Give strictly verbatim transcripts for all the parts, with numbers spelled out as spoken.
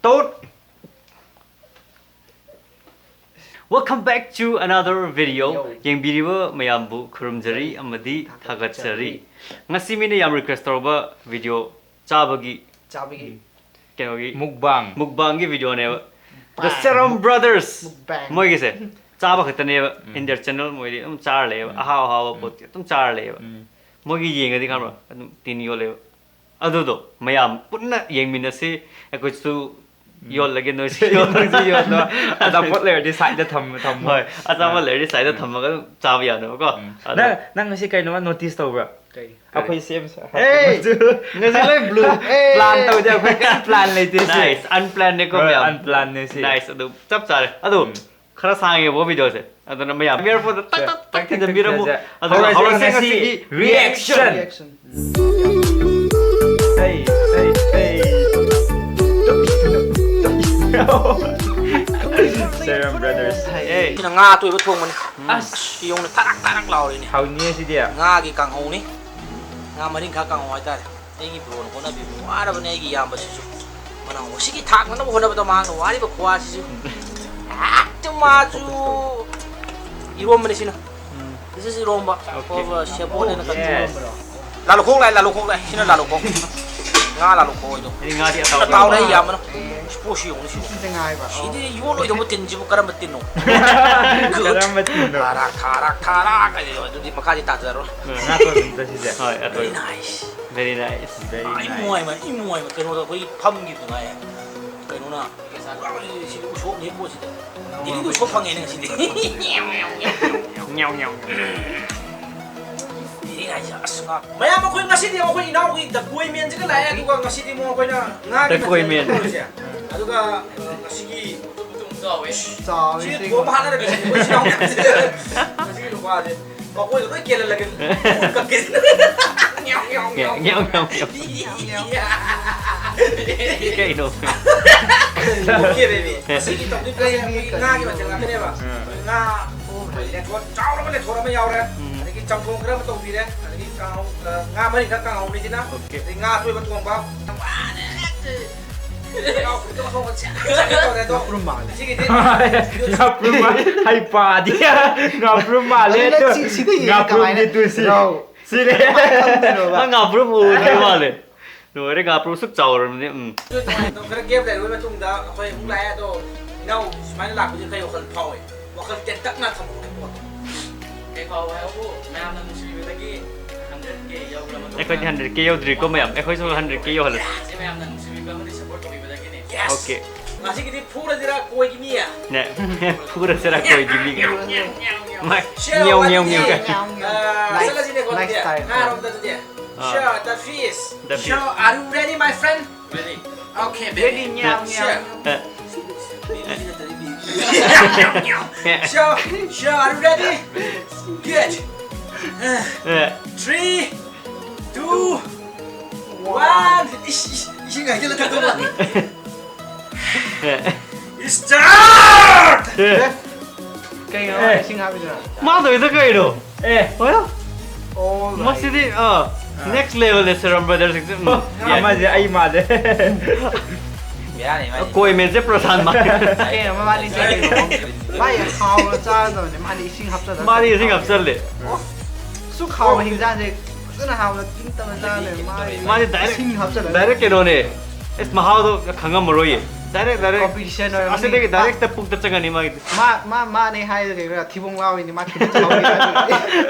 ꯇꯧ꯫ Welcome back to another video. Yo. ꯌꯦꯡꯕꯤꯔꯤꯕ ꯃꯌꯥꯝꯕꯨ ꯈꯨꯔꯨꯝꯖꯔꯤ ꯑꯃꯗꯤ ꯊꯥꯒꯠꯆꯔꯤ꯫ ꯉꯁꯤ ꯃꯤꯅ ꯌꯥꯝ request ꯇꯧꯔꯕ video ꯆꯥꯕꯒꯤ, ꯆꯥꯕꯒꯤ ꯀꯩꯅꯣꯒꯤ Mukbang. Mukbangꯒꯤ videoꯅꯦꯕ꯫ The Serum Brothers Mukbang. ꯃꯣꯏꯒꯤꯁꯦ ꯆꯥꯕ ꯈꯛꯇꯅꯦꯕ꯫ In their channel ꯃꯣꯏꯗꯤ ꯑꯗꯨꯝ ꯆꯥꯔ ꯂꯩꯌꯦꯕ꯫ ꯑꯍꯥꯎ ꯑꯍꯥꯎꯕ ꯄꯣꯠ ꯑꯗꯨꯝ ꯆꯥꯔ ꯂꯩꯌꯦꯕ꯫ ꯎꯝ. ꯃꯣꯏꯒꯤ ꯌꯦꯡꯉꯗꯤ ꯈꯪꯕ꯭ꯔꯣ? ꯑꯗꯨꯝ ꯇꯤꯟ ꯌꯣꯠꯂꯦꯕ꯫ ꯑꯗꯨꯗꯣ ꯃꯌꯥꯝ ꯄꯨꯟꯅ ꯌꯦꯡꯃꯤꯟꯅꯁꯤ꯫ ꯑꯩꯈꯣꯏꯁꯨ ꯌꯣꯠꯂꯒꯦ, ꯅꯣꯏꯁꯨ ꯌꯣꯠꯂꯒꯦ꯫ ꯅꯪꯁꯨ ꯌꯣꯠꯂꯣ꯫ ꯑꯆꯥꯄꯣꯠ ꯂꯩꯔꯗꯤ side ꯊꯝꯃꯣ, ꯊꯝꯃꯣ꯫ ꯍꯣꯏ, ꯑꯆꯥꯄꯣꯠ ꯂꯩꯔꯗꯤ side ꯊꯝꯃꯒ ꯑꯗꯨꯝ ꯆꯥꯕ ꯌꯥꯅꯕꯀꯣ꯫ ꯎꯝ. ꯑꯗꯣ ꯅꯪ, ꯅꯪ ꯉꯁꯤ ꯀꯩꯅꯣꯃ notice ꯇꯧꯕ꯭ꯔꯥ? ꯀꯩ ꯑꯩꯈꯣꯏ ꯁꯦꯝꯁꯦ꯫ Hey! ꯉꯁꯤ ꯂꯣꯏ blue꯫ Hey! Plan ꯇꯧꯗꯦ, ꯑꯩꯈꯣꯏ ꯀꯩꯝ plan ꯂꯩꯇꯦ ꯁꯤ꯫ Nice, unplannedꯅꯦꯀꯣ ꯍꯣꯏ, ꯃꯌꯥꯝ꯫ Unplannedꯅꯦ ꯁꯤ꯫ Nice, ꯑꯗꯨ ꯆꯞ ꯆꯥꯔꯦ꯫ ꯑꯗꯨ ꯈꯔ ꯁꯥꯡꯉꯦꯕ videoꯁꯦ꯫ ꯑꯗꯨꯅ ꯃꯌꯥꯝ premiere photo ꯇꯛ ꯇꯛ ꯇꯛ ꯊꯤꯟꯖꯤꯟꯕꯤꯔꯝꯃꯨ꯫ ꯑꯗꯨꯒ ꯍꯧꯔꯁꯦ ꯍꯧꯔꯁꯦ ꯉꯁꯤꯒꯤ ꯉꯁꯤꯒꯤ reaction꯫ Reaction. Hey, hey, hey. Serum Brothers꯫ Hey. ꯁꯤꯅ ꯉꯥ ꯑꯇꯣꯏꯕ ꯊꯣꯡꯕꯅꯤ꯫ ꯑꯁ, ꯁꯤ ꯌꯦꯡꯉꯨꯅꯦ, ꯊꯥꯔꯛ ꯊꯥꯔꯛ ꯂꯥꯎꯔꯤꯅꯦ꯫ ꯍꯥꯎꯅꯤꯌꯦ ꯁꯤꯗꯤ꯫ ꯉꯥꯒꯤ ꯀꯥꯡꯍꯧꯅꯤ꯫ ꯉꯥ ꯃꯔꯤꯡꯈꯥ ꯀꯥꯡꯍꯧ ꯍꯥꯏꯇꯥꯔꯦ꯫ ꯑꯩꯒꯤ ꯕ꯭ꯔꯣꯅ ꯍꯣꯠꯅꯕꯤꯕ ꯋꯥꯔꯕꯅꯦ ꯑꯩꯒꯤ ꯏꯌꯥꯝꯕꯁꯤꯁꯨ꯫ ꯃꯅꯥꯎ ꯑꯁꯤꯒꯤ ꯊꯥꯛꯅꯅꯕ ꯍꯣꯠꯅꯕꯗ ꯃꯍꯥꯛꯅ ꯋꯥꯔꯤꯕ ꯈꯨꯋꯥꯁꯤꯁꯨ꯫ ꯍꯦꯛꯇ ꯃꯥꯁꯨ ꯏꯔꯣꯝꯕꯅꯤ ꯁꯤꯅ꯫ This is eromba. ꯑꯣꯐ ꯁꯦꯕꯣꯠ ꯑꯦꯟ ꯀꯆꯨ꯫ Yes. ꯂꯥꯂꯨꯈꯣꯡ ꯂꯥꯛꯑꯦ, ꯂꯥꯂꯨꯈꯣꯡ ꯂꯥꯛꯑꯦ꯫ ꯁꯤꯅ ꯂꯥꯂꯨꯈꯣꯡ꯫ ꯉꯥ ꯂꯥꯂꯨꯈꯣꯡ ꯑꯣꯏꯗꯣ꯫ ꯑꯩꯗꯤ ꯉꯥꯗꯤ ꯁꯤꯅ ꯑꯇꯥꯎꯕ ꯇꯥꯎꯔꯦ ꯌꯥꯝꯃꯦ꯫ ꯌꯥꯝꯕꯅ꯫ ꯏꯁ, ꯄꯣꯠꯁꯤ ꯌꯦꯡꯉꯨꯅꯦ ꯁꯤꯕꯨ꯫ ꯁꯤꯗꯤ ꯉꯥꯏꯕ꯫ ꯁꯤꯗꯤ ꯌꯣꯠꯂꯣꯏꯗꯧꯕ ꯇꯤꯟꯁꯤꯕꯨ ꯀꯔꯝꯕ ꯇꯤꯟꯅꯣ? ꯀꯔꯝꯕ ꯇꯤꯟꯅꯣ? ꯊꯥꯔꯥꯛ ꯊꯥꯔꯥꯛ ꯊꯥꯔꯥꯛ ꯀꯥꯏꯗꯣ꯫ ꯑꯗꯨꯗꯤ ꯃꯈꯥꯗꯤ ꯇꯥꯖꯔꯣꯏ꯫ ꯉꯥ ꯇꯣꯏꯕ ꯁꯤꯁꯦ꯫ ꯍꯣꯏ, ꯑꯇꯣꯏꯕ꯫ Nice꯫ Very nice꯫ Very nice. ꯏꯃꯣꯏꯃ, ꯏꯃꯣꯏꯃ, ꯀꯩꯅꯣꯗ ꯑꯩꯈꯣꯏꯒꯤ ꯐꯝꯈꯤꯕꯗꯨ ꯉꯥꯏ꯫ ꯀꯩꯅꯣꯅ, ꯁꯤꯗꯤ ꯎꯁꯣꯞꯅꯤ ꯄꯣꯠꯁꯤꯗ꯫ ꯗꯤꯜꯂꯤꯗ ꯎꯁꯣꯞ ꯐꯪꯉꯦꯅꯦ ꯉꯁꯤꯗꯤ꯫ ꯉ꯭ꯌꯥꯎ, ꯉ꯭ꯌꯥꯎ, ꯉ꯭ꯌꯥꯎ꯫ ꯗꯤꯜꯂꯤ ꯍꯥꯏꯁꯦ, ꯑꯁ, ꯉꯥ-, ꯃꯌꯥꯝ ꯑꯩꯈꯣꯏ ꯉꯁꯤꯗꯤ ꯑꯩꯈꯣꯏ ꯏꯅꯥꯎꯒꯤ ꯗ ꯀꯣꯏ ꯃꯦꯟꯁꯤꯒ ꯂꯥꯛꯑꯦ, ꯑꯗꯨꯒ ꯉꯁꯤꯗꯤ ꯑꯃꯨꯛ ꯑꯩꯈꯣꯏꯅ ꯉꯥꯒꯤ ꯗ ꯀꯣꯏ ꯃꯊꯦꯜ ꯃꯦꯟ꯫ ꯇꯧꯔꯤꯁꯦ꯫ ꯑꯗꯨꯒ, ꯑ, ꯉꯁꯤꯒꯤ ꯆꯥꯎꯋꯦ ꯁꯤ ꯁꯤ꯫ ꯊꯣꯡꯕ ꯍꯥꯟꯅꯔꯒꯦ ꯁꯤꯗꯤ꯫ ꯑꯩꯈꯣꯏ ꯏꯆꯤꯟ ꯏꯅꯥꯎ ꯃꯌꯥꯝꯁꯦ꯫ ꯉꯁꯤꯒꯤ ꯅꯨꯄꯥꯁꯦ ꯃꯈꯣꯏꯗ ꯂꯣꯏ ꯀꯦꯜꯍꯜꯂꯒꯦ꯫ ꯀꯛꯀꯦ꯫ ꯉ꯭ꯌꯥꯎ, ꯉ꯭ꯌꯥꯎ, ꯉ꯭ꯌꯥꯎ꯫ ꯉ꯭ꯌꯥꯎ, ꯉ꯭ꯌꯥꯎ, ꯉ꯭ꯌꯥꯎ꯫ ꯀꯩꯅꯣ? Okay, baby. ꯉꯁꯤꯒꯤ ꯇꯧꯗꯣꯏ ꯄꯣꯠꯁꯦ ꯑꯩꯈꯣꯏꯒꯤ ꯉꯥꯒꯤ ꯃꯊꯦꯜ ꯉꯥꯛꯇꯅꯦꯕ꯫ ꯉꯥ ꯂꯦꯊꯣꯠ ꯆꯥꯎꯔꯕ ꯂꯦꯊꯣꯠ ꯑꯃ ꯌꯥꯎꯔꯦ꯫ ꯎꯝ꯫ ꯑꯗꯒꯤ ꯆꯝꯊꯣꯡ ꯈꯔ ꯑꯃ ꯇꯧꯕꯤꯔꯦ꯫ ꯑꯗꯒꯤ ꯀꯥꯡꯍꯧ, ꯑ, ꯉꯥ ꯃꯔꯤꯡꯈꯥ ꯀꯥꯡꯍꯧꯅꯤꯁꯤꯅ꯫ Okay. ꯑꯗꯒꯤ ꯉꯥ ꯑꯇꯣꯏꯕ ꯊꯣꯡꯕ꯫ ꯉꯥꯄ꯭ꯔꯨꯝ ꯃꯥꯜꯂꯦ꯫ ꯉꯥꯄ꯭ꯔꯨꯝ ꯃꯥꯜꯂꯦ꯫ ꯍꯩ ꯄꯥꯗꯤ꯫ ꯉꯥꯄ꯭ꯔꯨꯝ ꯃꯥꯜꯂꯦ꯫ ꯑꯗꯨ ꯅꯪ ꯁꯤ-, ꯁꯤꯗ ꯌꯦꯡꯉ ꯉꯥꯄ꯭ꯔꯨꯝꯗꯤ ꯀꯃꯥꯏꯅ? ꯇꯨ ꯁꯤ꯫ ꯔꯧ꯫ ꯁꯤꯅꯦ꯫ ꯀꯃꯥꯏꯅ ꯈꯪꯗꯣꯏꯅꯣꯕ? ꯃꯥ ꯉꯥꯄ꯭ꯔꯨꯝ ꯎꯗ꯭ꯔꯤ ꯃꯥꯜꯂꯦ꯫ ꯂꯣꯏꯔꯦ, ꯉꯥꯄ꯭ꯔꯨꯝ ꯁꯨꯛ ꯆꯥꯎꯔꯕꯅꯤ꯫ ꯎꯝ꯫ ꯑꯗꯨ ꯇꯣꯉꯥꯟꯅ ꯈꯔ ꯒꯦꯞ ꯂꯩꯔꯕ ꯃꯇꯨꯡꯗ ꯑꯩꯈꯣꯏ ꯑꯃꯨꯛ ꯂꯥꯛꯑꯦ꯫ ꯑꯗꯣ ꯏꯅꯥꯎ ꯁꯨꯃꯥꯏꯅ ꯂꯥꯛꯄꯁꯦ ꯀꯩ ꯋꯥꯈꯜ ꯐꯥꯎꯏ? ꯋꯥꯈꯜ ꯇꯦꯟꯇꯛꯅ ꯊꯝꯃꯛꯎꯅꯦ ꯄꯣꯠꯇꯣ꯫ ꯀꯩ ꯐꯥꯎꯕ ꯍꯥꯏꯕꯨ ꯃꯌꯥꯝꯅ ꯅꯨꯡꯁꯤꯕꯤꯕꯗꯒꯤ ꯍꯟꯗ꯭ꯔꯦꯠ ꯀꯦ ꯌꯧꯈ꯭ꯔ ꯃꯇꯨꯡꯗ ꯑꯩꯈꯣꯏꯗꯤ ꯍꯟꯗ꯭ꯔꯦꯠ ꯀꯦ ꯌꯧꯗ꯭ꯔꯤꯀꯣ ꯃꯌꯥꯝ, ꯑꯩꯈꯣꯏꯁꯨ ꯍꯟꯗ꯭ꯔꯦꯠ ꯀꯦ ꯌꯧꯍꯜꯂꯁꯤ꯫ ꯁꯤ ꯃꯌꯥꯝꯅ ꯅꯨꯡꯁꯤꯕꯤꯕ ꯑꯃꯗꯤ ꯁꯞꯄꯣꯔꯠ ꯇꯧꯕꯤꯕꯗꯒꯤꯅꯦ꯫ ꯑꯣꯀꯦ꯫ ꯉꯁꯤꯒꯤꯗꯤ ꯐꯨꯔꯁꯤꯔꯥ ꯀꯣꯏꯒꯤ ꯃꯤ? ꯅꯦ꯫ ꯐꯨꯔꯁꯤꯔꯥ ꯀꯣꯏꯒꯤ ꯃꯤꯒ꯫ ꯃꯥ ꯁꯦ, ꯉꯦꯎ ꯉꯦꯎ ꯉꯦꯎ ꯀꯥꯏ꯫ ꯑ, ꯆꯠꯂꯁꯤꯅꯦꯀꯣ ꯑꯗꯨꯗꯤ꯫ Nice time. ꯉꯥꯔꯣꯝꯗ ꯑꯗꯨꯗꯤ꯫ ꯑꯥ. Sure, the fish. The Sure, are you ready, my friend? Ready. Okay, baby. Ready, ꯉꯦꯎ, ꯉꯦꯎ, Sure. ꯉꯦꯎ. Sure, sure, are you ready? Good. A. Three, two, one. ꯏꯁ, ꯏꯁ, ꯏꯁꯤꯡ ꯍꯩꯖꯤꯜꯂ ꯊꯛꯇꯧꯕ꯫ ꯑꯦ꯫ Start! ꯑꯦ꯫ ꯀꯩꯅꯣ ꯑꯦ꯫ ꯏꯁꯤꯡ ꯍꯥꯞꯄꯤꯗꯨꯅ? ꯃꯥ ꯇꯧꯔꯤꯗꯣ ꯀꯩꯅꯣ? ꯑꯦ꯫ ꯍꯣꯏ꯫ Oh my. ꯃꯁꯤꯗꯤ ꯑꯥ, next level ꯅꯦ ꯁꯦꯔꯝ ꯕ꯭ꯔꯗꯔꯁꯤꯡꯁꯦ꯫ ꯎꯝ꯫ ꯑꯃꯁꯦ ꯑꯩ ꯃꯥꯜꯂꯦ꯫ ꯕꯦꯔꯥꯅꯤ ꯃꯥꯏꯁꯦ꯫ ꯀꯣꯏ ꯃꯦꯟꯁꯦ ꯄ꯭ꯔꯁꯥꯟ ꯃꯥꯜꯂꯦ꯫ ꯀꯩꯅꯣ ꯃꯕꯥꯅꯤꯁꯦ ꯀꯩꯅꯣ? ꯃꯥꯏ ꯍꯥꯎꯅ ꯆꯥꯒꯗꯕꯅꯦ꯫ ꯃꯥꯗꯤ ꯏꯁꯤꯡ ꯍꯥꯞꯆꯜꯂ ꯃꯥꯗꯤ ꯏꯁꯤꯡ ꯍꯥꯞꯆꯜꯂꯦ꯫ ꯁꯨꯛ ꯍꯥꯎꯕ ꯍꯤꯟꯖꯥꯡꯁꯦ ꯐꯖꯅ ꯍꯥꯎꯅ ꯏꯪ ꯇꯞꯅ ꯆꯥ ꯂꯩꯔꯦ꯫ ꯃꯥꯗꯤ ꯃꯥꯗꯤ direct, ꯏꯁꯤꯡ ꯍꯥꯞꯆꯜꯂ direct ꯀꯩꯅꯣꯅꯦ꯫ ꯑꯁ, ꯃꯍꯥꯎꯗꯣ ꯈꯪꯉꯝꯃꯔꯣꯏꯌꯦ꯫ Direct, direct꯫ Competition ꯑꯣꯏꯔꯝꯅꯤ꯫ ꯑꯁꯤꯗꯒꯤ direct ꯇ ꯄꯨꯛꯇ ꯆꯪꯉꯅꯤ ꯃꯥꯒꯤꯗꯤ꯫ ꯃꯥ, ꯃꯥ, ꯃꯥꯅꯦ ꯍꯥꯏꯔꯒ ꯀꯩꯅꯣ ꯊꯤꯕꯣꯡ ꯂꯥꯎꯔꯤꯅꯦ꯫ ꯃꯥ ꯈꯤꯇꯪ ꯁꯥꯎꯔꯤ꯫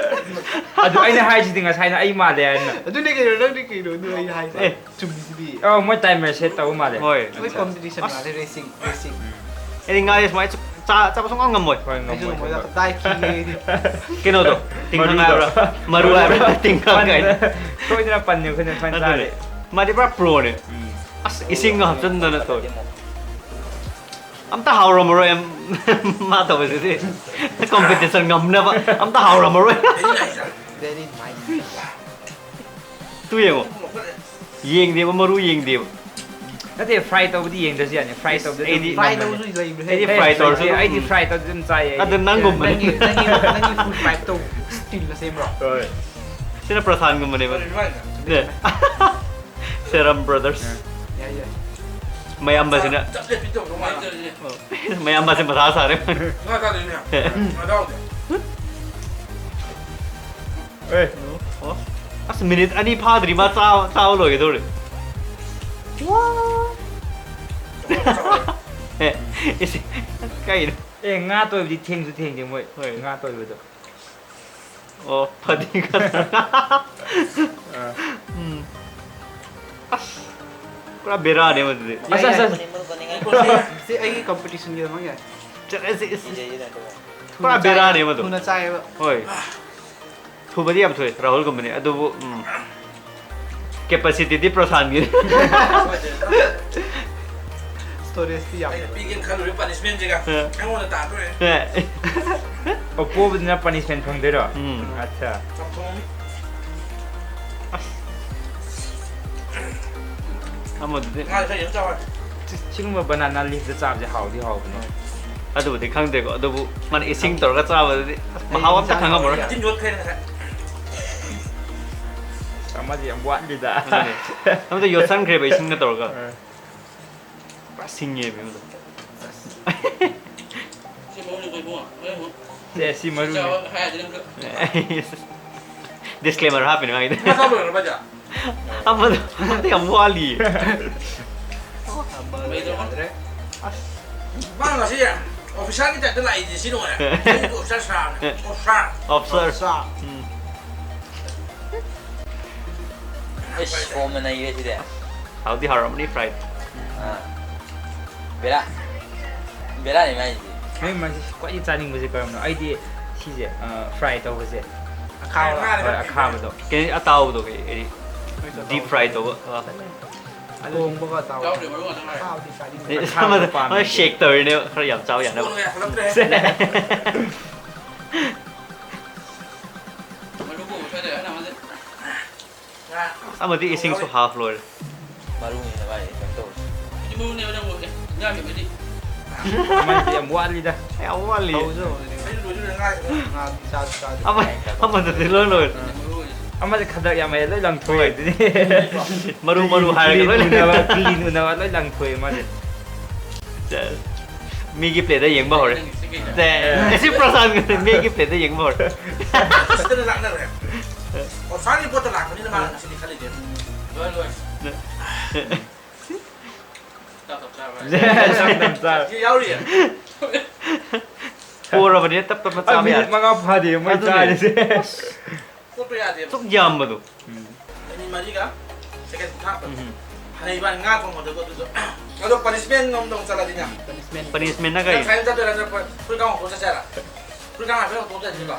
ꯑꯗꯨ ꯑꯩꯅ ꯍꯥꯏꯁꯤꯗꯤ ꯉꯁꯥꯏꯅ ꯑꯩ ꯃꯥꯜꯂꯦ ꯍꯥꯏꯅ꯫ ꯑꯗꯨꯅꯦ ꯀꯩꯅꯣ, ꯅꯪꯗꯤ ꯀꯩꯅꯣ? ꯑꯗꯨ ꯑꯩ ꯍꯥꯏꯁꯦ ꯑꯦ꯫ ꯆꯨꯝꯃꯤꯁꯤꯗꯤ꯫ ꯑꯧ, ꯃꯣꯏ timer set ꯇꯧꯕ ꯃꯥꯜꯂꯦ꯫ ꯍꯣꯏ꯫ ꯃꯣꯏ competition ꯃꯥꯜꯂꯦ, racing, racing. ꯑꯩꯗꯤ ꯉꯥꯁꯦ ꯁꯨꯃꯥꯏꯅ ꯆꯥ-, ꯆꯥꯕ ꯁꯨꯡꯉꯝ ꯉꯝꯃꯣꯏ꯫ ꯍꯣꯏ, ꯉꯝꯃꯣꯏ, ꯑꯩꯁꯨ ꯉꯝꯃꯣꯏ, ꯉꯝꯃꯣꯏ꯫ ꯗꯥꯏ ꯈꯤꯒꯦ ꯑꯩꯗꯤ꯫ ꯀꯩꯅꯣꯗꯣ, ꯇꯤꯡꯈꯪ ꯍꯥꯏꯕ꯭ꯔꯥ? ꯃꯔꯨ ꯍꯥꯏꯕ꯭ꯔꯥ? ꯇꯤꯡꯈꯪ ꯀꯥꯏꯅ꯫ ꯁꯣꯏꯗꯅ ꯄꯟꯅꯤ ꯑꯩꯈꯣꯏꯅ ꯁꯨꯃꯥꯏꯅ ꯑꯗꯨꯅꯦ꯫ ꯆꯥꯔꯦ꯫ ꯃꯥꯗꯤ ꯄꯨꯔꯥ ꯄ꯭ꯔꯣꯅꯦ꯫ ꯑꯁ, ꯏꯁꯤꯡꯒ ꯍꯥꯞꯆꯤꯟꯗꯅ ꯇꯧꯔꯤ꯫ ꯑꯝꯇ ꯍꯥꯎꯔꯝꯃꯔꯣꯏ, ꯃꯥ ꯇꯧꯕꯁꯤꯗꯤ꯫ Competition ꯉꯝꯅꯕ ꯑꯝꯇ ꯍꯥꯎꯔꯝꯃꯔꯣꯏ꯫ Very nice. ꯇꯨ ꯌꯦꯡꯉꯣ꯫ ꯌꯦꯡꯗꯦꯕ, ꯃꯔꯨ ꯌꯦꯡꯗꯦꯕ꯫ ꯅꯠꯇꯦ, fry ꯇꯧꯕꯗꯤ ꯌꯦꯡꯗ꯭ꯔꯁꯨ ꯌꯥꯅꯤ꯫ Fry ꯇꯧꯕꯗꯤ ꯑꯗꯨꯝ ꯑꯩꯗꯤ Fry ꯉꯝꯃꯅꯤ꯫ ꯇꯧꯕꯁꯨ ꯂꯩꯕꯅꯦ꯫ ꯑꯩꯗꯤ ꯑꯦ, fry ꯑꯩꯗꯤ, ꯇꯧꯔꯁꯨ ꯑꯩꯗꯤ ꯑꯗꯨꯝ fry ꯇꯧꯗꯤ ꯑꯗꯨꯝ ꯆꯥꯏꯌꯦ ꯑꯩꯗꯤ꯫ ꯑꯗꯨ ꯅꯪꯒꯨꯝꯕꯅꯦ꯫ ꯅꯪꯒꯤ, ꯅꯪꯒꯤ, ꯅꯪꯒꯤ food fight ꯇꯧ style ꯅ ꯁꯦꯝꯕ꯭ꯔꯣ? ꯍꯣꯏ꯫ ꯁꯤꯅ ꯄ꯭ꯔꯁꯥꯟꯒꯨꯝꯕꯅꯦꯕ꯫ ꯅꯦ꯫ Serum Brothers꯫ ꯌꯥꯏ, ꯌꯥꯏ꯫ ꯃꯌꯥꯝꯕꯁꯤꯅ ꯆꯞ ꯂꯦꯞꯄꯤ ꯇꯧꯗꯧ ꯃꯥꯜꯂꯦ꯫ ꯃꯌꯥꯝꯕꯁꯦ ꯃꯊꯥ ꯁꯥꯔꯦ꯫ ꯉꯥ ꯆꯥꯗꯣꯏꯅꯦ꯫ ꯉꯥ ꯆꯥꯎꯗꯦ꯫ ꯑꯦ꯫ ꯑꯣ꯫ ꯑꯁ, ꯃꯤꯅꯤꯠ ꯑꯅꯤ ꯐꯥꯗ꯭ꯔꯤ ꯃꯥ ꯆꯥꯕ, ꯆꯥꯕ ꯂꯣꯏꯒꯗꯧꯔꯦ꯫ ꯑꯦ, ꯏꯁꯤꯡ ꯀꯩꯅꯣ? ꯑꯦ, ꯉꯥ ꯇꯣꯏꯕꯗꯤ ꯊꯦꯡꯁꯨ ꯊꯦꯡꯗꯦ ꯃꯣꯏ꯫ ꯍꯣꯏ꯫ ꯉꯥ ꯇꯣꯏꯕꯗꯣ꯫ ꯑꯣ, ꯐꯗꯤ ꯈꯛꯇ꯫ ꯑꯥ꯫ ꯎꯝ꯫ ꯑꯁ, ꯄꯨꯔꯥ ꯕꯦꯔꯥꯅꯦ ꯃꯗꯨꯗꯤ꯫ ꯑꯁ, ꯑꯁ, ꯑꯁ꯫ ꯁꯤ ꯑꯩꯒꯤ ꯀꯝꯄꯤꯇꯤꯁꯟꯒꯤꯗꯃꯛ ꯌꯥꯏ꯫ ꯆꯠꯂꯁꯤ, ꯏꯁ꯫ ꯄꯨꯔꯥ ꯕꯦꯔꯥꯅꯦ ꯃꯗꯨ꯫ ꯊꯨꯅ ꯆꯥꯏꯌꯦꯕ꯫ ꯍꯣꯏ꯫ ꯊꯨꯕꯗꯤ ꯌꯥꯝ ꯊꯨꯏ, ꯔꯥꯍꯨꯜꯒꯨꯝꯕꯅꯤ꯫ ꯑꯗꯨꯕꯨ, ꯎꯝ, ꯀꯦꯄꯥꯁꯤꯇꯤꯗꯤ ꯄ꯭ꯔꯁꯥꯟꯒꯤ꯫ ꯁ꯭ꯇꯣꯔꯦꯖꯇꯤ ꯌꯥꯝ ꯑꯩꯅ ꯄꯤꯒꯦꯅ ꯈꯜꯂꯨꯔꯦ ꯄꯅꯤꯁꯃꯦꯟꯁꯤꯒ꯫ ꯑ꯫ ꯑꯩꯉꯣꯟꯗ ꯇꯥꯗꯣꯔꯦ꯫ ꯑ꯫ ꯑꯣ, ꯄꯣꯕꯗꯨꯅ ꯄꯅꯤꯁꯃꯦꯟ ꯐꯪꯗꯣꯏꯔꯣ? ꯎꯝ꯫ ꯑꯠꯆꯥ꯫ ꯆꯝꯊꯣꯡ꯫ ꯑꯁ꯫ ꯑꯃꯗꯨꯗꯤ꯫ ꯉꯥ ꯈꯔ ꯌꯥꯝ ꯆꯥꯎ ꯍꯥꯏ꯫ ꯁꯤ-, ꯁꯤꯒꯨꯝꯕ ꯕꯅꯥꯅꯥ ꯂꯤꯐꯇ ꯆꯥꯕꯁꯦ ꯍꯥꯎꯗꯤ ꯍꯥꯎꯕꯅꯦ꯫ ꯑꯗꯨꯕꯨꯗꯤ ꯈꯪꯗꯦꯀꯣ, ꯑꯗꯨꯕꯨ ꯃꯥꯅ ꯏꯁꯤꯡ ꯇꯧꯔꯒ ꯆꯥꯕꯗꯨꯗꯤ ꯑꯁ, ꯃꯍꯥꯎ ꯑꯝꯇ ꯈꯪꯉꯝꯃꯔꯣꯏ꯫ ꯇꯤꯟ ꯌꯣꯠꯈ꯭ꯔꯦꯅ ꯉꯁꯥꯏ꯫ ꯑꯃꯗꯤ ꯌꯥꯝ ꯋꯥꯠꯂꯤꯗ꯫ ꯑꯗꯨꯅꯦ꯫ ꯑꯃꯗ ꯌꯣꯠꯁꯟꯈ꯭ꯔꯦꯕ ꯏꯁꯤꯡꯅ ꯇꯧꯔꯒ꯫ ꯑ꯫ ꯄꯨꯔꯥ ꯁꯤꯡꯉꯦꯕ ꯑꯃꯗꯣ꯫ ꯁꯤ ꯃꯔꯨꯅꯤꯀꯣ ꯏꯕꯨꯡꯉꯣ꯫ ꯍꯣꯔꯦꯟ ꯑꯃꯨꯛ ꯁꯦ, ꯁꯤ ꯃꯔꯨꯅꯤ꯫ ꯆꯥꯕ ꯍꯥꯏꯔꯗꯤ ꯅꯪ ꯈꯔ ꯗꯤꯁꯀ꯭ꯂꯦꯃꯔ ꯍꯥꯞꯄꯤꯅꯦ ꯃꯥꯒꯤꯗꯤ꯫ ꯃꯁꯥ ꯂꯣꯏꯔꯕ ꯍꯥꯏꯁꯦ? ꯑꯃꯗꯣ, ꯑꯃꯗꯣ ꯌꯥꯝ ꯋꯥꯠꯂꯤ꯫ ꯃꯩꯗꯣ ꯌꯥꯗ꯭ꯔꯦ꯫ ꯑꯁ꯫ ꯃꯥ ꯉꯁꯤ ꯑꯣꯐꯤꯁꯥꯔꯒꯤ ꯇꯥꯏꯞꯇ ꯂꯥꯛꯏꯁꯦ ꯁꯤ ꯅꯨꯡꯉꯥꯏꯔꯦ꯫ ꯑꯩꯗꯤ ꯑꯣꯐꯤꯁꯥꯔ ꯁꯥꯔꯅꯦ꯫ ꯑꯣꯐꯤꯁꯥꯔ꯫ ꯑꯣꯐꯤꯁꯥꯔ꯫ ꯑꯣꯐꯤꯁꯥꯔ꯫ ꯎꯝ꯫ ꯏꯁ, ꯐꯣꯝꯅ ꯅꯩꯔꯦ ꯁꯤꯗꯤ꯫ ꯍꯥꯎꯗꯤ ꯍꯥꯎꯔꯝꯃꯅꯤ ꯐ꯭ꯔꯥꯏ꯫ ꯑꯥ꯫ ꯕꯦꯔꯥ꯫ ꯕꯦꯔꯥꯅꯤ ꯃꯥꯏꯁꯤꯗꯤ꯫ ꯅꯣꯏ ꯃꯥꯏꯁꯤ ꯈ꯭ꯋꯥꯏꯗꯒꯤ ꯆꯥꯅꯤꯡꯕꯁꯦ ꯀꯔꯝꯕꯅꯣ? ꯑꯩꯗꯤ ꯁꯤꯁꯦ, ꯑ, ꯐ꯭ꯔꯥꯏ ꯇꯧꯕꯁꯦ꯫ ꯑꯈꯥꯕ꯫ ꯍꯣꯏ, ꯑꯈꯥꯕꯗꯣ꯫ ꯀꯩ ꯑꯇꯥꯎꯕꯗꯣ ꯀꯩ, ꯀꯩ ꯗꯤꯞ ꯐ꯭ꯔꯥꯏ ꯇꯧꯕ꯫ ꯑ꯫ ꯑꯗꯨ ꯊꯣꯡꯕꯒ ꯑꯇꯥꯎꯕ꯫ ꯌꯥꯎꯗ꯭ꯔꯦ, ꯃꯔꯨ ꯉꯥꯛꯇ ꯉꯥꯏꯔꯦ꯫ ꯑꯈꯥꯕꯗꯤ ꯆꯥꯅꯤꯡꯗꯦ꯫ ꯑꯦ, ꯑꯈꯥꯕꯗꯣ ꯑꯃꯗ ꯄꯥꯝꯃꯦ꯫ ꯃꯥ ꯁꯦꯛ ꯇꯧꯔꯤꯅꯦ ꯈꯔ ꯌꯥꯝ ꯆꯥꯎ ꯌꯥꯅꯕ꯫ ꯀꯣꯟꯅ ꯌꯥꯈꯠꯂꯛꯇ꯭ꯔꯦ꯫ ꯁꯦ꯫ ꯃꯔꯨ ꯀꯣꯛ ꯁ꯭ꯋꯥꯏꯗ ꯑꯅꯝꯕꯅ ꯑꯃꯗꯤ ꯏꯁꯤꯡꯁꯨ ꯍꯥꯐ ꯂꯣꯏꯔꯦ꯫ ꯃꯔꯨꯅꯤꯅ ꯃꯥꯏ ꯀꯩꯅꯣ ꯇꯧꯔꯤꯁꯦ꯫ ꯁꯤ ꯃꯔꯨꯅꯦꯕ ꯅꯪꯕꯨ, ꯑꯦ, ꯏꯟꯖꯥꯡ ꯁꯦꯝꯕꯗꯤ꯫ ꯑꯃꯗꯤ ꯌꯥꯝ ꯋꯥꯠꯂꯤꯗ꯫ ꯌꯥꯝ ꯋꯥꯠꯂꯤ꯫ ꯍꯧꯁꯨ ꯍꯧꯗ꯭ꯔꯤ꯫ ꯑꯩꯁꯨ ꯂꯣꯏꯁꯨ ꯂꯣꯏ ꯉꯥꯏꯔꯦ꯫ ꯉꯥ ꯆꯥꯁꯨ ꯆꯥꯗ꯭ꯔꯤ꯫ ꯑꯃ-, ꯑꯃꯗꯗꯤ ꯂꯣꯏ ꯂꯣꯏꯔꯦ꯫ ꯃꯔꯨ ꯑꯣꯏꯔꯤꯁꯦ꯫ ꯑꯃꯁꯦ ꯈꯗ꯭ꯔꯛ ꯌꯥꯝ ꯍꯩꯌꯦ, ꯂꯣꯏ ꯂꯪꯊꯣꯛꯑꯦ ꯑꯗꯨꯗꯤ꯫ ꯃꯔꯨ ꯃꯔꯨ ꯍꯥꯏꯔꯒ ꯂꯣꯏ clean ꯎꯅꯕ, clean ꯎꯅꯕ ꯂꯣꯏ ꯂꯪꯊꯣꯛꯑꯦ ꯃꯥꯁꯦ꯫ ꯆꯦ, ꯃꯤꯒꯤ plateꯇ ꯌꯦꯡꯕ ꯍꯧꯔꯦ꯫ ꯆꯦ, ꯁꯤ ꯄ꯭ꯔꯁꯥꯟꯠ ꯃꯤꯒꯤ plateꯇ ꯌꯦꯡꯕ ꯍꯧꯔꯦ꯫ ꯁꯤꯗꯅ ꯂꯥꯛꯅꯔꯦ꯫ ꯑꯣ, ꯁꯥꯔꯒꯤ ꯄꯣꯠꯇ ꯂꯥꯛꯄꯅꯤꯅ ꯃꯥꯅ ꯉꯁꯤꯗꯤ ꯈꯜꯂꯤꯁꯦ꯫ ꯂꯣꯏ, ꯂꯣꯏ꯫ ꯆꯥꯛ ꯇꯞ ꯆꯥꯔꯕ? ꯆꯥꯛ ꯇꯞ ꯆꯥꯔꯦ꯫ ꯁꯤ ꯌꯥꯎꯔꯤꯌꯦ꯫ ꯄꯣꯔꯕꯅꯤꯅ ꯇꯞ ꯇꯞꯅ ꯑ, ꯆꯥꯕ minute ꯌꯥꯔꯦ꯫ ꯃꯉꯥ ꯐꯥꯗꯦ ꯃꯣꯏ ꯑꯗꯨꯅꯦ꯫ ꯆꯥꯔꯤꯁꯦ꯫ ꯀꯣꯠꯄ ꯌꯥꯗꯦꯕ꯫ ꯁꯨꯛ ꯌꯥꯝꯕꯗꯣ꯫ ꯎꯝ꯫ ꯃꯤꯅꯤꯠ ꯃꯔꯤꯒ second ꯀꯨꯟꯊ꯭ꯔꯥ꯫ ꯎꯝ꯫ ꯐꯅꯩꯕ ꯉꯥ ꯊꯣꯡꯕꯗꯨꯒ ꯑꯗꯨꯗꯣ꯫ ꯑꯗꯣ punishment ꯑꯃꯗꯧ ꯆꯠꯂꯗꯤꯅꯦ꯫ Punishment꯫ Punishmentꯅ ꯀꯩ? ꯅꯪ ꯈꯥꯏꯅ ꯆꯠꯇꯣꯏꯔꯥ ꯅꯠꯇ꯭ꯔꯒ ꯐꯨꯔꯤꯠ ꯀꯥꯡ ꯍꯣꯡꯗꯣꯛ ꯆꯠꯁꯦ ꯍꯥꯏꯔꯥ? ꯐꯨꯔꯤꯠ ꯀꯥꯡ ꯍꯥꯏꯐꯦꯠ ꯍꯣꯡꯗꯣꯛ ꯆꯠꯁꯤꯀꯣ꯫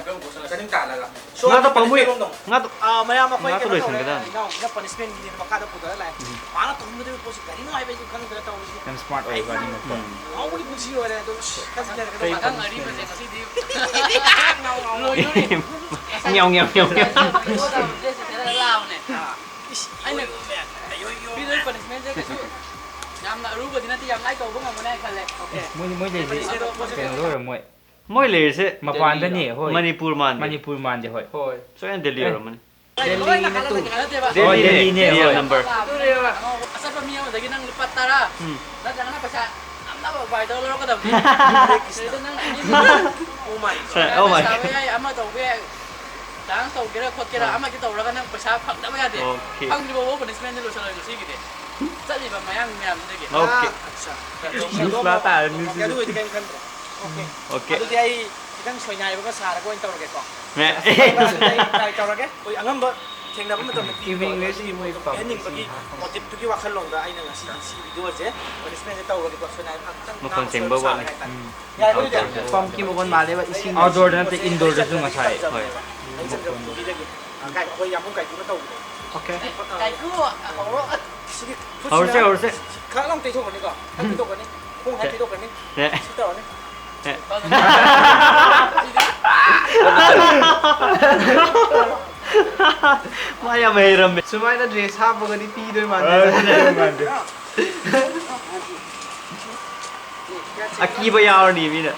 ꯆꯥꯅꯤꯡ ꯇꯥꯍꯜꯂꯒ꯫ ꯉꯥꯗꯣ ꯄꯥꯝꯃꯨꯏ꯫ Punishment ꯑꯃꯗꯧ꯫ ꯉꯥꯗꯣ ꯑꯥ, ꯃꯌꯥꯝ ꯑꯩꯈꯣꯏ ꯉꯥꯗꯣ ꯀꯩꯅꯣ ꯇꯧꯔꯦ꯫ ꯂꯣꯏꯁꯟꯒꯗꯕꯅꯤ꯫ ꯏꯅꯥꯎꯁꯤꯅ punishmentꯒꯤꯅꯦꯅ ꯃꯈꯥꯗ ꯄꯨꯊꯔ ꯂꯥꯛꯑꯦ꯫ ꯎꯝ꯫ ꯃꯥꯅ ꯇꯧꯅꯤꯡꯒꯗꯕ ꯄꯣꯠꯁꯤ ꯀꯔꯤꯅꯣ ꯍꯥꯏꯕ ꯑꯩꯁꯨ ꯈꯪꯗ꯭ꯔꯦ ꯇꯧꯔꯤꯁꯦ꯫ ꯌꯥꯝ smart ꯑꯣꯏꯕ ꯋꯥꯅꯤꯅꯦꯀꯣ꯫ ꯉꯥꯎꯕꯒꯤ ꯄꯨꯟꯁꯤ ꯑꯣꯏꯔꯦ ꯑꯗꯣ, ꯈꯪꯗ꯭ꯔꯦ꯫ ꯀꯩ ꯃꯊꯪ ꯑꯔꯤꯕꯁꯦ ꯉꯁꯤꯗꯤ ꯂꯣꯏꯗꯣꯔꯦ꯫ ꯉꯥꯎ, ꯉꯥꯎ꯫ ꯉꯥꯎ, ꯉꯥꯎ, ꯉꯥꯎ꯫ ꯂꯣꯏꯗꯣꯔꯕꯅꯦ, ꯁꯤꯗ ꯂꯥꯛꯑꯕꯅꯦ꯫ ꯑꯥ꯫ ꯏꯁ, ꯑꯩꯅ ꯂꯣꯏꯕ ꯃꯌꯥꯝ꯫ ꯑꯌꯣ, ꯌꯣ꯫ ꯄꯤꯗꯣꯏ punishmentꯁꯦ ꯀꯩꯁꯨ ꯌꯥꯝꯅ ꯑꯔꯨꯕꯗꯤ ꯅꯠꯇꯦ, ꯌꯥꯝ ꯂꯥꯏ ꯇꯧꯕ ꯉꯝꯒꯅꯤ ꯍꯥꯏꯅ ꯈꯜꯂꯦ꯫ Okay꯫ ꯃꯣꯏ, ꯃꯣꯏ ꯂꯩꯔꯤꯁꯦ ꯑꯗꯣ ꯀꯩꯅꯣꯗ ꯑꯣꯏꯔꯝꯃꯣꯏ꯫ ꯃꯣꯏ ꯂꯩꯔꯤꯁꯦ ꯃꯄꯥꯟꯗꯅꯦ, ꯗꯦꯜꯂꯤꯔꯣ? ꯍꯣꯏ꯫ ꯃꯅꯤꯄꯨꯔ ꯃꯥꯟꯗꯦ꯫ ꯃꯅꯤꯄꯨꯔ ꯃꯥꯟꯗꯦ, ꯍꯣꯏ꯫ ꯍꯣꯏ꯫ ꯁꯣꯏꯗꯅ ꯗꯦꯜꯂꯤ ꯑꯦ꯫ ꯑꯣꯏꯔꯝꯃꯅꯤ꯫ ꯗꯦꯜꯂꯤ ꯅꯠꯇꯦꯕ꯫ ꯗꯦꯜꯂꯤꯅꯦ, ꯗꯦꯜꯂꯤꯅꯦ, ꯍꯣꯏ꯫ Number꯫ ꯑꯗꯨꯅꯦꯕ꯫ ꯑꯆꯠꯄ ꯃꯤ ꯑꯃꯗꯒꯤ ꯅꯪ ꯂꯨꯄꯥ ꯇꯔꯥ ꯎꯝ꯫ ꯅꯠꯇ꯭ꯔꯒꯅ ꯄꯩꯁꯥ ꯅꯝꯅꯕ ꯎꯄꯥꯏ ꯇꯧꯔ ꯂꯧꯔꯛꯀꯗꯕꯅꯤ꯫ ꯑꯗꯨꯗ ꯅꯪ ꯑꯅꯤ Oh my꯫ ꯄꯩꯁꯥ ꯁꯥꯕ ꯌꯥꯏ, ꯑꯃ ꯇꯧꯕ ꯌꯥꯏ꯫ Dance ꯇꯧꯒꯦꯔꯥ ꯈꯣꯠꯀꯦꯔꯥ, ꯑꯥ꯫ ꯑꯃꯗꯤ ꯇꯧꯔꯒ ꯅꯪ ꯄꯩꯁꯥ ꯐꯪꯗꯕ ꯌꯥꯗꯦ꯫ Okay꯫ ꯐꯪꯗ꯭ꯔꯤꯕ ꯐꯥꯎꯕ punishmentꯁꯦ ꯂꯣꯏꯁꯤꯜꯂꯣꯏ ꯉꯁꯤꯒꯤꯗꯤ꯫ ꯆꯠꯂꯤꯕ ꯃꯌꯥꯡ ꯃꯌꯥꯝꯁꯤꯗꯒꯤ꯫ Okay꯫ ꯑꯥ, ꯑꯠꯁꯥ꯫ ꯅꯨꯡꯁꯤꯕ ꯇꯥꯔꯦ, ꯅꯨꯡꯁꯤꯕ꯫ ꯑꯗꯨ ꯑꯣꯏꯗꯤ ꯀꯩꯝ ꯈꯟꯗ꯭ꯔꯦ꯫ Okay꯫ Okay꯫ ꯑꯗꯨꯗꯤ ꯑꯩ ꯈꯤꯇꯪ ꯁꯣꯏꯅꯥꯏꯕꯒ ꯁꯥꯔꯒ ꯑꯣꯏꯅ ꯇꯧꯔꯒꯦꯀꯣ꯫ ꯅꯦ꯫ ꯑꯗꯨꯗꯤ ꯑꯩ try ꯇꯧꯔꯒꯦ꯫ ꯑꯩꯈꯣꯏ ꯑꯉꯝꯕ ꯊꯦꯡꯅꯕ ꯃꯇꯝꯗ ꯄꯤꯕ ꯏꯕꯤꯅꯤꯡ ꯇꯧꯔꯒ ꯂꯦꯁ ꯃꯣꯏ ꯄꯥꯝꯕ ꯄꯤꯍꯟꯅꯤꯡꯕꯒꯤ ꯁꯤ motiveꯇꯨꯒꯤ ꯋꯥꯈꯜꯂꯣꯟꯗ ꯑꯩꯅ ꯉꯁꯤꯗꯤ ꯁꯤ videoꯁꯦ punishmentꯁꯦ ꯇꯧꯔꯒꯦꯀꯣ꯫ ꯁꯣꯏꯅꯥꯏꯕ ꯉꯥꯛꯇꯪ ꯃꯈꯣꯟ ꯉꯥꯡꯕ ꯁꯦꯡꯕ ꯁꯣꯏꯕ ꯋꯥꯠꯂꯤ꯫ ꯁꯥꯔꯒ ꯍꯥꯏꯇꯥꯔꯦ꯫ ꯎꯝ꯫ ꯌꯥꯏꯀꯣ ꯑꯗꯨꯗꯤ? ꯄꯝꯞꯀꯤ ꯃꯈꯣꯟ ꯃꯥꯜꯂꯦꯕ, ꯏꯁꯤꯡ꯫ Outdoorꯗ ꯅꯠꯇꯦ, indoorꯗꯁꯨ ꯉꯁꯥꯏ꯫ ꯍꯣꯏ꯫ ꯑꯩ ꯆꯠꯇꯕ ꯃꯈꯣꯟꯗꯣ꯫ ꯄꯨꯕꯤꯔꯒꯦ꯫ ꯑ, ꯀꯥꯏ, ꯑꯩꯈꯣꯏ ꯌꯥꯝꯕꯨꯡ ꯀꯥꯏꯀꯨꯅ ꯇꯧꯕꯗꯣ꯫ Okay꯫ ꯀꯥꯏꯀꯨ, ꯍꯧꯔꯣ꯫ ꯁꯤꯒꯤ ꯈꯨꯠꯁꯤꯅ ꯍꯧꯔꯁꯦ, ꯍꯧꯔꯁꯦ꯫ ꯈꯔ ꯂꯥꯎ ꯇꯩꯊꯣꯛꯀꯅꯤꯀꯣ꯫ ꯈꯔ ꯇꯩꯊꯣꯛꯀꯅꯤ꯫ ꯈꯣꯡ ꯍꯦꯛ ꯇꯩꯊꯣꯛꯀꯅꯤ꯫ ꯁꯦ꯫ ꯁꯤ ꯇꯧꯔꯅꯤ꯫ ꯁꯦ꯫ ꯃꯥ ꯌꯥꯝ ꯍꯩꯔꯝꯃꯦ꯫ ꯁꯨꯃꯥꯏꯅ dress ꯍꯥꯞꯄꯒꯗꯤ ꯄꯤꯗꯣꯏ ꯃꯥꯟꯗꯦ꯫ ꯑ, ꯄꯤꯗꯣꯏ ꯃꯥꯟꯗꯦ꯫ ꯑꯀꯤꯕ ꯌꯥꯎꯔꯅꯤ ꯃꯤꯅ꯫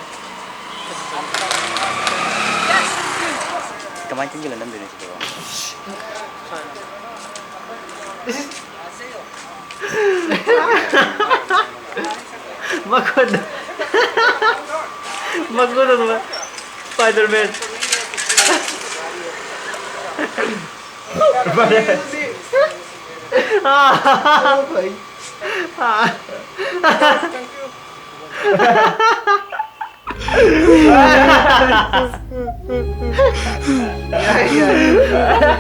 ꯀꯃꯥꯏꯅ ꯆꯤꯟꯁꯤꯜꯂ ꯅꯝꯗꯣꯏꯅꯣ ꯁꯤꯗꯕꯣ? ꯃꯈꯨꯠ ꯃꯈꯨꯠ ꯑꯗꯨꯃꯥꯏ Spider-Man.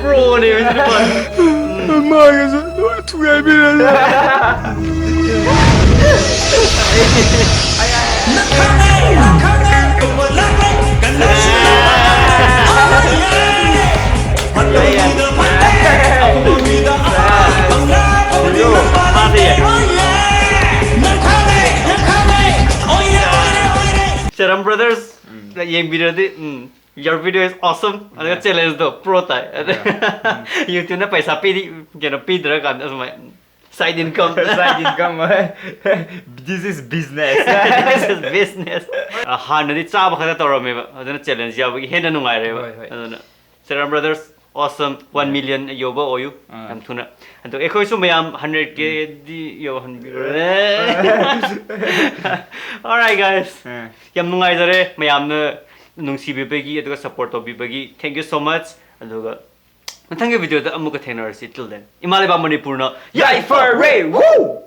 Pro ꯅꯦ ꯃꯁꯤ ꯅꯨꯄꯥ. ꯃꯥꯒꯁꯨ ꯂꯣꯏ ꯊꯨꯒꯥꯏꯕꯤꯔꯦ. Serum Brothers ꯌꯦꯡꯕꯤꯔꯗꯤ, um, your video is awesome. ꯑꯗꯨꯒ challenge ꯗꯣ pro ꯇꯥꯏ. ꯑꯗ YouTube ꯅ ꯄꯩꯁꯥ ꯄꯤꯗꯤ, ꯀꯩꯅꯣ, ꯄꯤꯗ꯭ꯔꯀꯥꯟꯗ ꯑꯁꯨꯃꯥꯏ side income. Side income. This is business. This is business. ꯑ, ꯍꯥꯟꯅꯗꯤ ꯆꯥꯕ ꯈꯛꯇ ꯇꯧꯔꯝꯃꯦꯕ, ꯑꯗꯨꯅ challenge ꯌꯥꯎꯕꯒꯤ ꯍꯦꯟꯅ ꯅꯨꯡꯉꯥꯏꯔꯦꯕ. ꯍꯣꯏ, ꯍꯣꯏ. ꯑꯗꯨꯅ Serum Brothers, awesome, one million ꯌꯧꯕ ꯑꯣꯏꯌꯨ. ꯑꯥ. ꯌꯥꯝ ꯊꯨꯅ. ꯑꯗꯣ ꯑꯩꯈꯣꯏꯁꯨ ꯃꯌꯥꯝ hundred K ꯗꯤ ꯌꯧꯍꯟꯕꯤꯔꯣꯅꯦ. Alright, guys. ꯑꯥ. ꯌꯥꯝ ꯅꯨꯡꯉꯥꯏꯖꯔꯦ ꯃꯌꯥꯝꯅ ꯅꯨꯡꯁꯤꯕꯤꯕꯒꯤ, ꯑꯗꯨꯒ support ꯇꯧꯕꯤꯕꯒꯤ. Thank you so much. ꯑꯗꯨꯒ ꯃꯊꯪꯒꯤ video ꯗ ꯑꯃꯨꯛꯀ ꯊꯦꯡꯅꯔꯁꯤ. Till then, ꯏꯃꯥ ꯂꯩꯕꯥꯛ ꯃꯅꯤꯄꯨꯔꯅ ꯌꯥꯏꯐꯔꯦ! Woo!